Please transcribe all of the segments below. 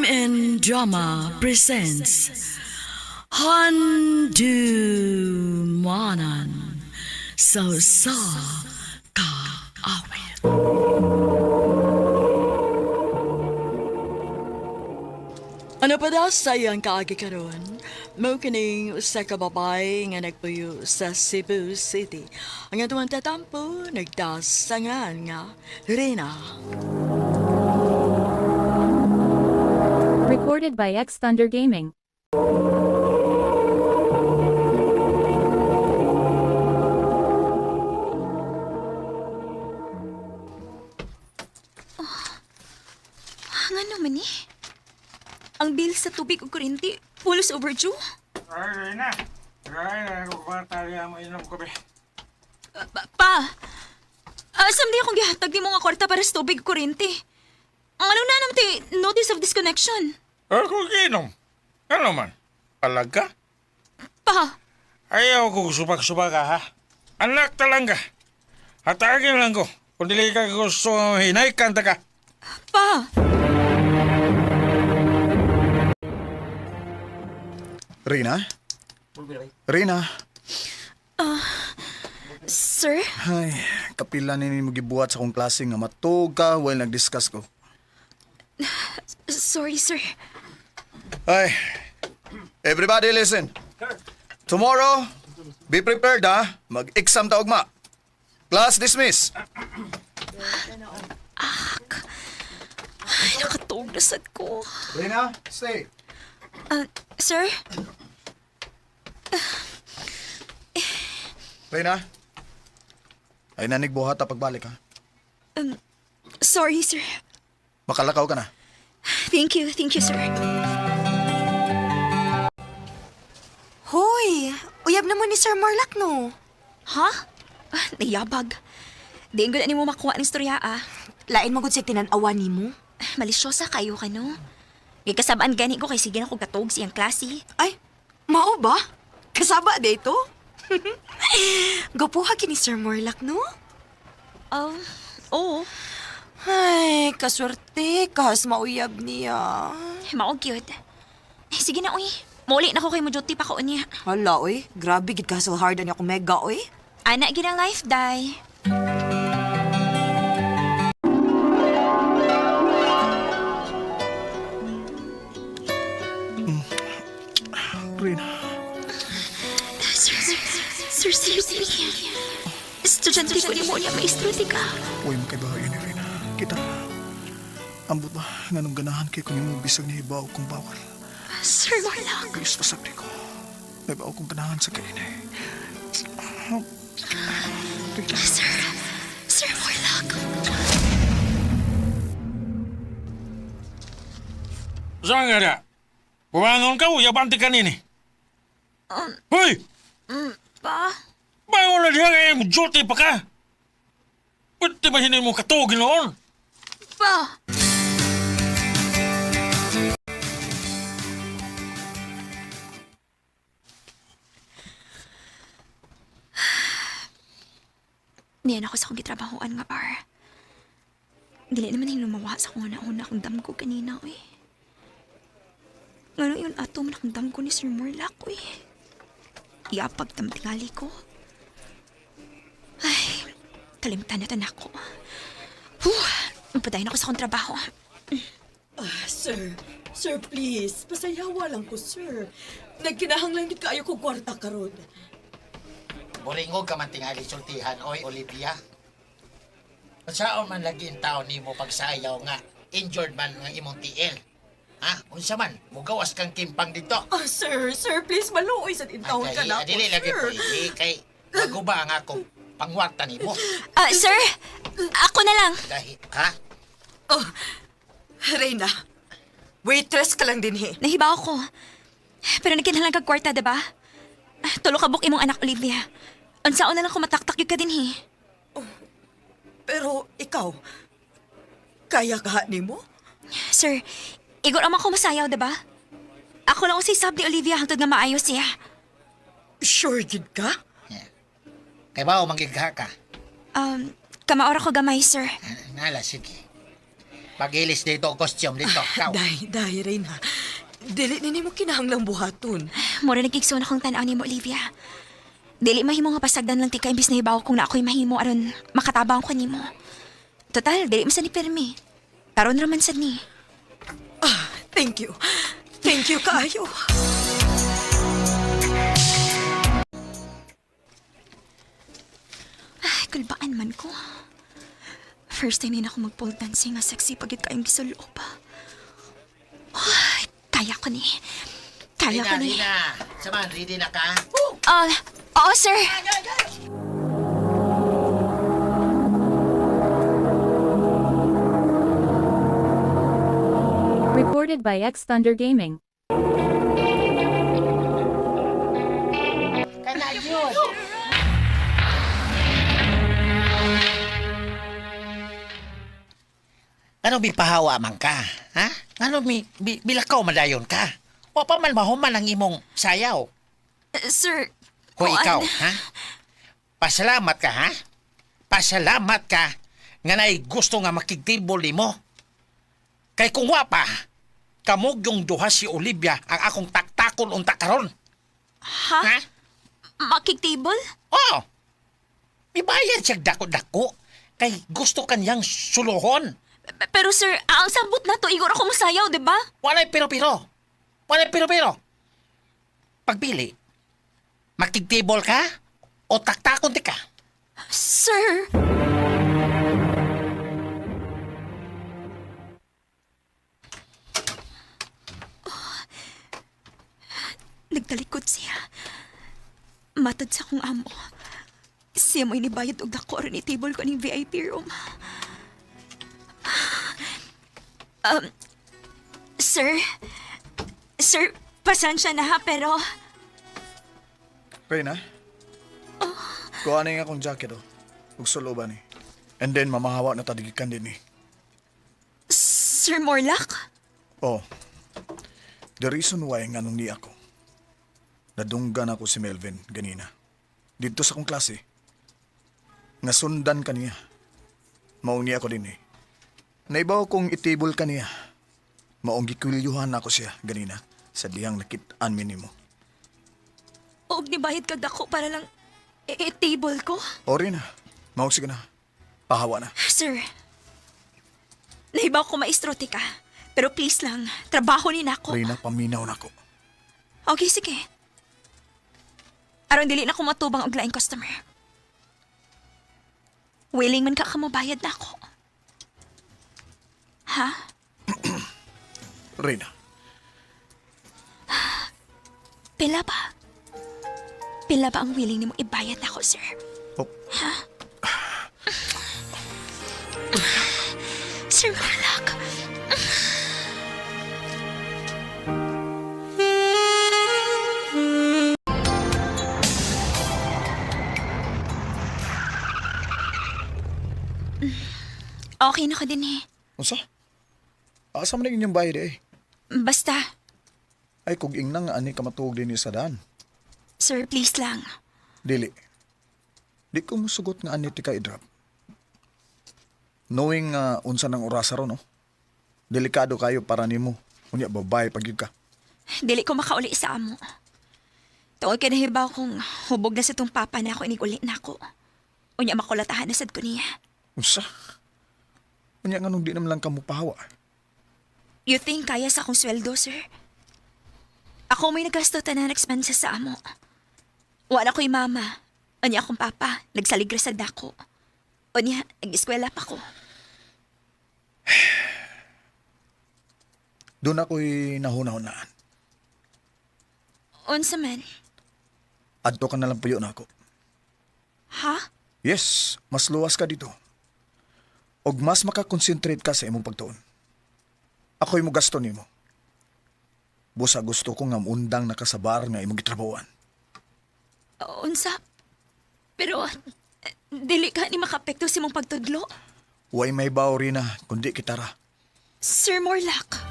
RMN Drama presents Handu Manan So Sa Kaawit. Ano pa daw sa iyang kaagi karon? Mao kining usa ka babae nga nagpuyo sa Cebu City. Ang atuang tatampo nagdasangan nga Rina. Recorded by X Thunder Gaming. Nga naman eh. Ang bill sa tubig ug kuryente, pulos overdue. Ay, Reyna. Reyna, ako kwarta riya mo inom ko be. Pa, asam di akong gihatag ni mga kwarta para sa tubig ug kuryente. Ang ano na naman ti notice of disconnection. Ako ginom. Ano man? Palag ka? Pa, Ayaw ko subak-subak ka, ha? Anak talangga. Hatagin lang ko. Kung dili ka gusto, hinay kanta ka. pa. Rina? Rina? Sir? Ay, kapila ni mo gibuhat sa akong klase nga matug ka while nag-discuss ko. Sorry, sir. Ay, everybody listen. Tomorrow, be prepared ha. Mag-exam ta ugma. Class dismiss. Ay, nakatuog na sad ko. Rina, stay. Ah, sir? Rina? Ay, nanigbuhat ta pagbalik ha. Sorry, sir. Makalakaw ka na. Thank you, sir. Hoy, uyab na mo ni Sir Morlac no. Ha? Ah, nayabag. Di ko na nimo makuha ng istorya ah. Lain mo gud siya tinan-awa nimo. Malisyosa kayo ka no? Gikasabaan gani ko kay sige na ko gatog siyang klase. Ay, mao ba? Kasaba dito? Gwapuha kini Sir Morlac no? Oo. Ay, kaswerte kas mauyab niya. Mao gyud. Eh, sige na uy. Muli na ko kay mo duty pa ko niya. Hala oy, grabe gid ka hard ani ako mega oy. Ana gid ang life day. Rina. Sir, sir, sir, sir, sir. Estudyante ko ni mo niya maestro di ka. Uy, makaibahay ni Rina. Kita. Ambot ba, nga nung ganahan kay kung imo bisag ni ibaw kong bawal. Sir Morlock. Ayos pa sabri ko. May baw kong ganahan sa kainay. Rina. Sir, Sir Morlock. Saan ka na? Bumangon ka, uyabante ka nini. Hoy! Pa, Bangon na diha kay mo duty pa ka. Pwede ba hindi mo katugin noon? pa. Niyan ako sa akong gitrabahoan nga bar. Dili naman hinumawa sa akong una-una akong damgo kanina, uy. Ngano yun ato man akong damgo ni Sir Morlac, uy. Iapag tamtingali ko. Ay, kalimtan na tanak ko. Huh, padayon ako sa akong trabaho. Sir, sir, please. Pasayawa lang ko, sir. Nagkinahanglan gid kaayo ko kwarta karon. Boringog ka man tingali sultihan, oy, Olivia. Unsaon man lagi ang tao nimo pagsayaw nga injured man nga imong tiil. Ha? Unsa man? Mugawas kang kimpang dito. Ah, sir, sir, please maluoy sa intawon ka Ay, na ako, dili lagi sir. pwede kay maguba ang akong pangwarta nimo. Ah, sir, ako na lang. Dahil, ha? Oh, Reyna, waitress ka lang din he. Nahibaw ko. Pero nagkinahanglan kag kwarta, diba? Ah, tulo ka buk imong anak, Olivia. Unsaon na lang kumataktak yun ka din, he. Pero ikaw, kaya ka nimo? Sir, igor man ko masayaw, diba? Ako lang usay sab ni Olivia hangtod nga maayo siya. Sure gid ka? Yeah. Kay bao manggigha ka. Kamaora ko gamay, sir. Nala, sige. Pagilis dito, costume dito. Ikaw. Day, day, Reyna. Dili ni mo kinahanglang buhaton. Mura nagigsoon akong tan-aw nimo, Olivia. Dili mahimo nga pasagdan lang tika imbis na hibaw kung na ako'y mahimo aron makatabang ko nimo. Total, dili man sa ni pirmi. Karon ra man sad ni. Ah, thank you. Thank you kaayo. Ay, kulbaan man ko. First time din ako mag-pole dancing nga sexy pagit kayong gisuloob. Ay, kaya ko ni. Kaya Rina, ko ni. Rina. Saman, ready na ka? Ah, oo, sir. Recorded by X Thunder Gaming. Kana yun. Ano bi pahawa man ka? Ha? Ano mi bi, bilakaw madayon ka? Wa pa man mahuman ang imong sayaw. Sir, Hoy kuan. ikaw, ha? Pasalamat ka, ha? Pasalamat ka nga naay gusto nga makigtable nimo. Kay kung wa pa, kamog yung duha si Olivia ang akong taktakon unta karon. Ha? Ha? Makig-table? Oo. Ibayad siya dako-dako kay gusto kanyang suluhon. Pero sir, ang sabot na to, igor ako masayaw, di ba? Walay pero-pero. Walay pero-pero. Pagpili, makigtable ka o taktakon ti ka. Sir! Oh. Nagtalikod siya. Matod sa akong amo. Siya mo'y nibayad og dako aron i-table ko ning VIP room. Sir, sir, pasensya na ha, pero Reyna? Kuha na yung akong jacket, oh. Ug suloban ni. And then, mamahawa na tadigikan din eh. Sir Morlock? Oh. The reason why nga nung ni ako, nadunggan ako si Melvin ganina. Dito sa akong klase. Nasundan kaniya. Maong niya ako din eh. Naibaw kong itable kaniya. Maong gikwilyuhan ako siya ganina sa dihang nakit-an mi nimo. Og nibayad kag dako para lang i-table ko? O rin na. Maong sige na. Pahawa na. Sir, nahibaw ko maestro ka. Pero please lang, trabaho ni nako. Reyna, paminaw na ako. Okay, sige. Aron dili na ko matubang og laing customer. Willing man ka kamobayad na ako. Ha? Reyna, Pila ba? Pila ba ang willing nimo ibayad na ako, sir? Oh, Sir Marlock. Okay na ko din eh. unsa? Asa man ang inyong bayad eh? Basta, Ay, kung ingna nga ani ka matuog din sa daan. sir, please lang. Dili. Di ko musugot nga ani ti ka i-drop. Knowing nga unsa nang orasa ron, no? Delikado kayo para nimo. Unya babae pag yun ka. Dili ko makauli sa amo. Tungod kay nahibaw kong hubog na sa tong papa na ako iniguli na ako. Unya makulatahan na sad ko niya. Unsa? Unya nga nung di naman lang ka mupahawa. You think kaya sa akong sweldo, sir? Ako may nagasto tanan expenses sa amo. Wala ko'y mama. Unya akong papa, nagsaligra sa dako. Unya, nag-eskwela pa ko. Doon ako'y nahuna-hunaan. Unsa man? Adto ka na lang puyo na ako. Ha? Yes, mas luwas ka dito. Og mas makakonsentrate ka sa imong pagtuon. Ako'y mo gasto nimo. Busa gusto ko nga undang nakasabar nga imong gitrabawan. Unsa? Pero, dili ka ni makapekto sa imong pagtudlo. Way may baw rin na, kundi kitara. Sir Morlock.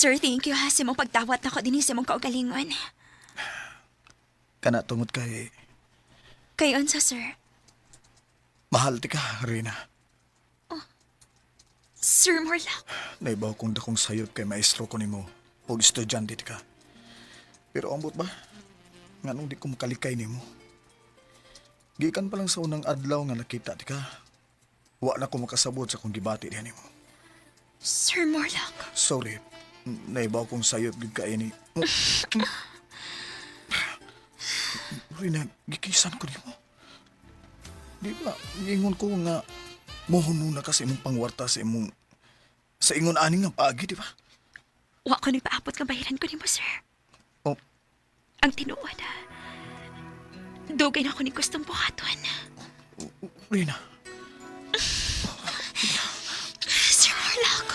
Sir, thank you ha sa imong pagtawat nako dinhi sa imong kaugalingon. Kana tungod kay Kay unsa, sir? mahal ti ka, Rina. Sir Morlac. Naibaw kong dakong sayop kay maestro ko nimo og estudyante ti ka. Pero ambot ba? Nganong di ko makalikay nimo? Gikan pa lang sa unang adlaw nga nakita ti ka. Wa na ko makasabot sa kong gibati diha nimo. Sir Morlac. Sorry. Naibaw kong sayop gyud ka ini. Rina, gikisan ko nimo. Di ba, giingon ko nga mohuno na ka sa imong pangwarta sa imong sa ingon ani nga paagi, di ba? Wa ko nagpaapot nga bayaran ko nimo, sir. Oh, Ang tinuod ha. Dugay na ako ni gustong buhaton. Rina. Sir Morlac.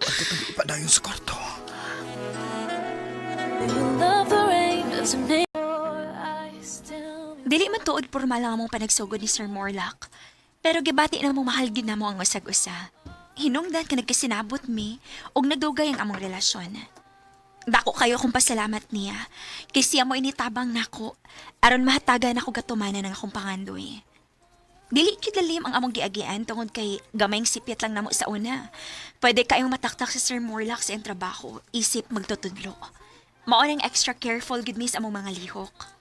At ito ipadayon sa kwarto. Dili man tuod pormal ang among panagsugod ni Sir Morlac. Pero gibati na mong mahal gid namo ang usag-usa. Hinungdan ka nagkasinabot mi ug nagdugay ang among relasyon. Dako kayo kung pasalamat niya. Kay siya mo initabang nako aron mahatagan ako gatumanan ang akong pangandoy. Dili gyud lalim ang among giagian tungod kay gamayng sipyat lang namo sa una. Pwede kayong mataktak si Sir Morlac sa iyang trabaho, isip magtutudlo. Mao nang extra careful gid mi sa among mga lihok.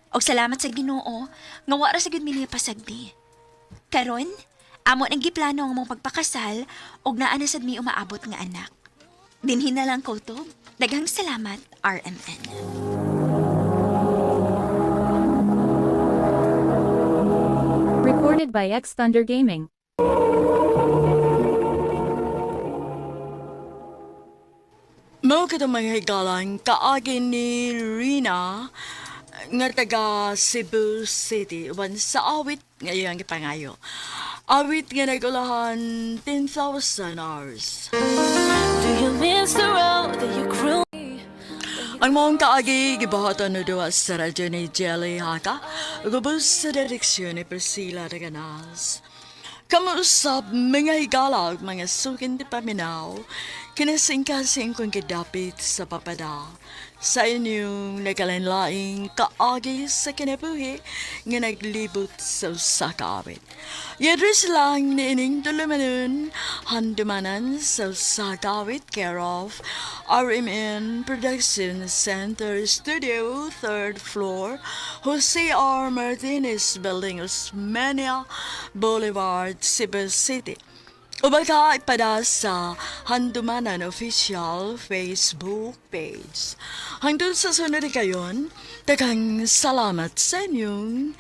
Og salamat sa Ginoo nga wa ra sa gid mi niya pasagdi. Karon, amo nang giplano ang among pagpakasal og naa na sad mi umaabot nga anak. Dinhi na lang kutob. Daghang salamat, RMN. Recorded by X Thunder Gaming. Mao kadtong mga higalan kaagi ni Rina nga taga Cebu City uban sa awit nga iyang gipangayo. Awit nga nagulahan 10,000 hours. Ang maong kaagi gibuhaton no duha sa radyo ni Jelly Haka, gubos sa direksyon ni Priscilla Reganas. Kamuusap mga higala ug mga sukin di paminaw, kinasingkasing kong gidapit sa papada. Sa inyong nagalanlaing kaagi sa kinabuhi nga naglibot sa usa ka awit. Yadris lang ni ining tulumanon, handumanan sa usa ka awit care of RMN Production Center Studio, third floor, Jose R. Martinez Building, Osmeña Boulevard, Cebu City. Ubaka ipada sa Handumanan Official Facebook page. Hangtod sa sunod kayon, daghang salamat sa inyong